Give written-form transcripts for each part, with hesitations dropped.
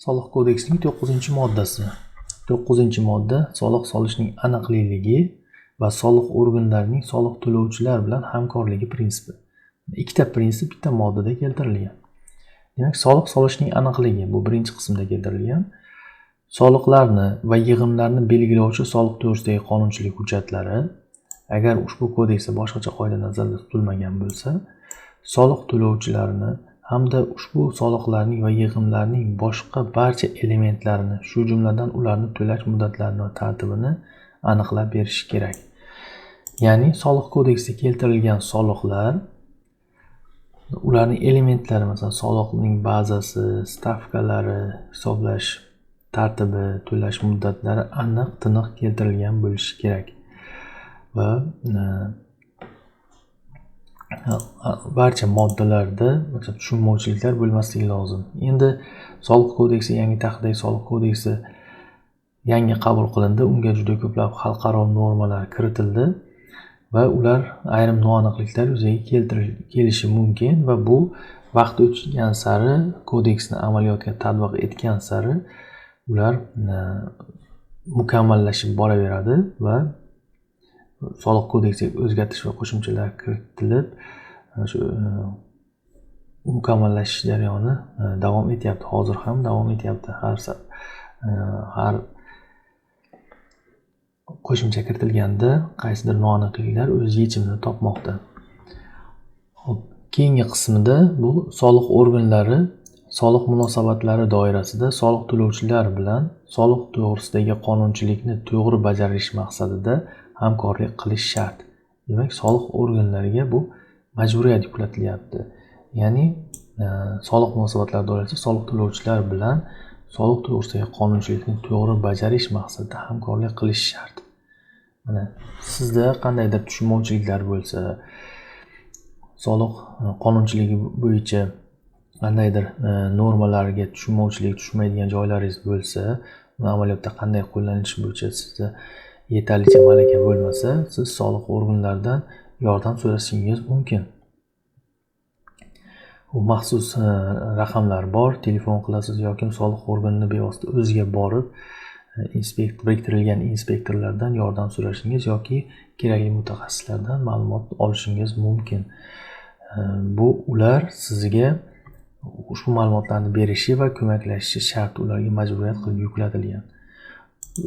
Soliq kodeksining 9-moddasi. 9-modda soliq solishning aniqligi va soliq organlarining soliq to'lovchilar bilan hamkorligi prinsipi. Ikkita prinsip bitta moddada keltirilgan. Demak, soliq solishning aniqligi bu birinchi qismda keltirilgan. Soliqlarni va yig'imlarni belgilovchi soliq to'g'risidagi qonunchilik hujjatlari, agar ushbu kodeksda boshqacha qoida nazarda tutilmagan bo'lsa, soliq to'lovchilarni hamda ushbu soliqlarning va yig'imlarning boshqa barcha elementlarini, shu jumladan ularni to'lash muddatlarini va tartibini aniqlab berishi kerak. Ya'ni soliq kodeksida keltirilgan soliqlar, ularning elementlari, masalan, soliqning bazasi, stavkalari, hisoblash tartibi, to'lash muddatlari aniq, tiniq keltirilgan bo'lishi kerak. Va barcha moddalarda masalan tushunmovchiliklar bo'lmasligi lozim. Endi soliq kodeksi, yangi tahridagi soliq kodeksi yangi qabul qilindi, unga juda ko'plab xalqaro normalar kiritildi va ular ayrim noaniqliklar yuzaga kelishi mumkin va bu vaqt o'tgan sari, kodeksni amaliyotga tatbiq etgan sari ular mukammallashib boraveradi va soliq kodeksiga o'zgartirish va qo'shimchalar kiritilib, shu mukammallashish jarayoni davom etyapti. Hozir ham davom etyapti. Har qo'shimcha kiritilganda qaysidir noaniqliklar o'z yechimini topmoqda. Xo'p, keyingi qismida bu soliq organlari soliq munosabatlari doirasida soliq to'lovchilar bilan soliq to'g'risidagi qonunchilikni to'g'ri bajarish maqsadida hamkorlik qilish shart. Demak, soliq organlariga bu majburiyat yuklatilyapti. Ya'ni soliq munosabatlari doirasida soliq to'lovchilar bilan soliq to'g'risidagi qonunchilikni to'g'ri bajarish maqsadida hamkorlik qilish shart. Mana sizda qandaydir tushunmovchiliklar bo'lsa, soliq qonunchiligi bo'yicha qandaydir normalarga tushunmovchilik, tushunmaydigan joylaringiz bo'lsa, uni amaliyotda qanday qo'llanilishi bo'yicha sizda yetarlicha malaka bo'lmasa, siz soliq organlaridan yordam so'rashingiz mumkin. U maxsus raqamlar bor, telefon qilasiz yoki soliq organini bevosita o'ziga borib, biriktirilgan inspektorlardan yordam so'rashingiz yoki kerakli mutaxassislardan ma'lumot olishingiz mumkin. Bu ular sizga ushbu ma'lumotlarni berishi va ko'maklashishi shart, ularga majburiyat qilib yuklatilgan.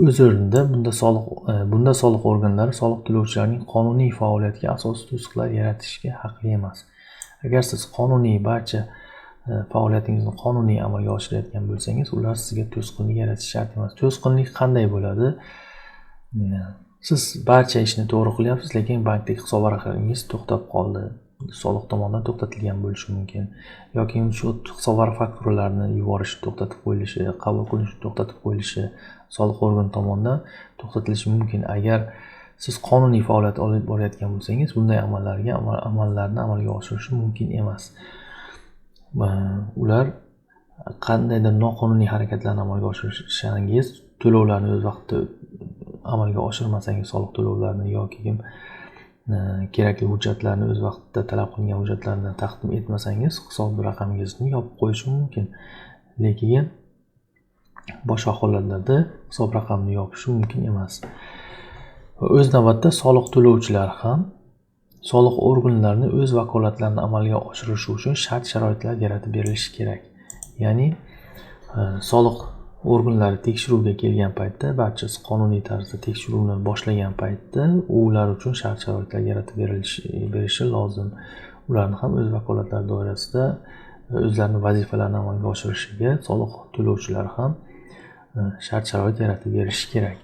O'z o'rnida bunda soliq organlari soliq to'lovchilarning qonuniy faoliyatiga asosiy to'siqlar yaratishga haqli emas. Agar siz qonuniy barcha faoliyatingizni qonuniy amalga oshirayotgan bo'lsangiz, ular sizga to'sqinlik yaratishi shart emas. To'sqinlik qanday bo'ladi? Siz barcha ishni to'g'ri qilyapsiz, lekin bankdagi hisob varaqlaringiz to'xtab qoldi. Soliq tomonidan to'xtatilgan bo'lishi mumkin yoki shu hisob varaq fakturalarni yuborish to'xtatib qo'yilishi, qabul qilinishi to'xtatib qo'yilishi soliq organi tomonidan to'xtatilishi mumkin. Agar siz qonuniy faoliyat olib borayotgan bo'lsangiz, bunday amallarni amalga oshirishi mumkin emas. Ular qandaydir noqonuniy harakatlarni amalga oshirishingiz, to'lovlarni o'z vaqtida amalga oshirmasangiz, soliq to'lovlarini yoki kerakli hujjatlarni o'z vaqtida talab qilingan hujjatlarni taqdim etmasangiz, hisob raqamingizni yopib qo'yishi mumkin. Lekin boshqa holatlarda hisob raqamini yopishi mumkin emas. Va o'z navbatda soliq to'lovchilar ham soliq organlarini o'z vakolatlarini amalga oshirishi uchun shart-sharoitlar yaratib berilishi kerak. Ya'ni soliq organlari tekshiruvga kelgan paytda, barchasi qonuniy tarzda tekshiruvni boshlagan paytda ular uchun shart-sharoitlar yaratib berishi lozim. Ularni ham o'z vakolatlari doirasida o'zlarining vazifalarini amalga oshirishiga soliq to'lovchilar ham shart-sharoit yaratib berishi kerak.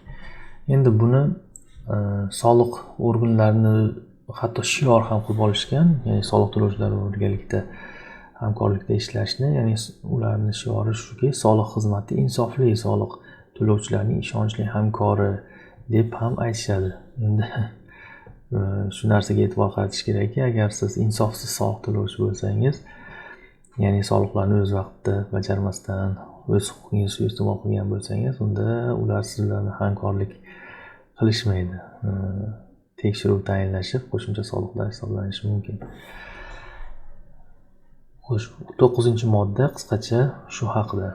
Endi buni soliq organlarini hatto shior ham qilib olishgan, ya'ni soliq to'lovchilar bilan birgalikda hamkorlikda ishlashni, ya'ni ularning shiori shuki, soliq xizmati insofli soliq to'lovchilarning ishonchli hamkori deb ham aytishadi. Endi shu narsaga e'tibor qaratish kerakki, agar siz insofsiz soliq to'lovchi bo'lsangiz, ya'ni soliqlarni o'z vaqtida bajarmasdan o'z huquqingizni suiiste'mol qilgan bo'lsangiz, unda ular siz bilan hamkorlik qilishmaydi. Tekshiruv tayinlashib, qo'shimcha soliqlar hisoblanishi mumkin. Xo'sh, 9-modda qisqacha shu haqida.